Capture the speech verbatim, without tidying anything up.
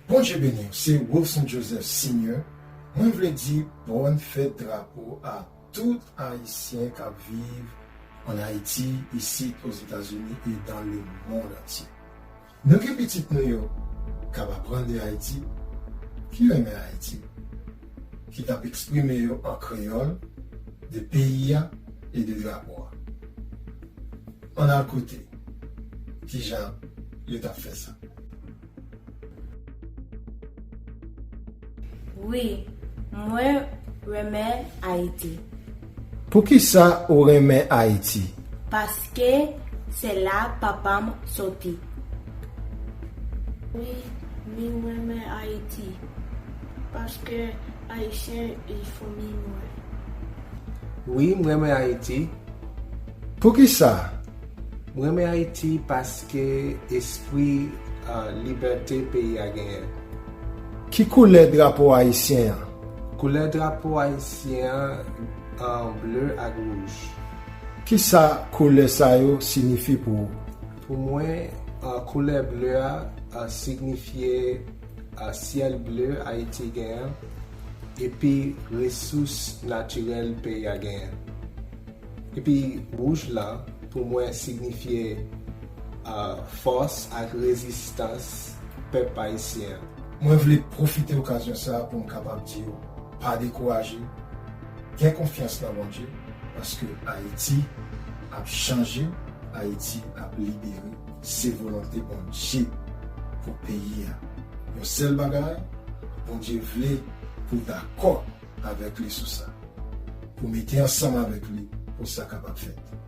Bondye beni w, se Wilson Joseph Senior. Mwen vle di bòn fèt drapo a tout Ayisyen k ap viv an Ayiti, isit Ozetazini e dans le monde entier. Nou gen pitit nou yo k ap aprann de Ayiti, ki renmen Ayiti, ki t ap eksprime yo an kreyòl de peyi a e de drapo a. Ann al koute kijan yo t ap fè sa. Wi, mwen renmen Ayiti. Poukisa ou renmen Ayiti? Paske se la papa m soti. Wi, mi renmen Ayiti. Paske Ayisyen e fanmi mwen. Wi, m renmen Ayiti. Poukisa? M renmen Ayiti paske espri uh, libète peyi a genyen. Ki koulè drapo ayisyen an? Koulè drapo ayisyen an uh, ble ak wouj. Kisa koulè sa yo siyifi pou ou? Pou mwen, uh, koulè ble a uh, signifye uh, syèl ble Ayiti genyen epi resous natirèl peyi a genyen. Epi wouj la pou mwen signifye uh, fòs ak rezistans pèp ayisyen. Mwen vle pwofite okazyon sa a pou m kapab di yo pa dekouraje, gen konfyans nan Bondye, paske Ayiti ap chanje, Ayiti ap libere, se volonte Bondye pou peyi a. Yon sèl bagay, Bondye vle pou w dakò avèk li sou sa, pou w mete ansanm avèk li pou sa kapab fèt.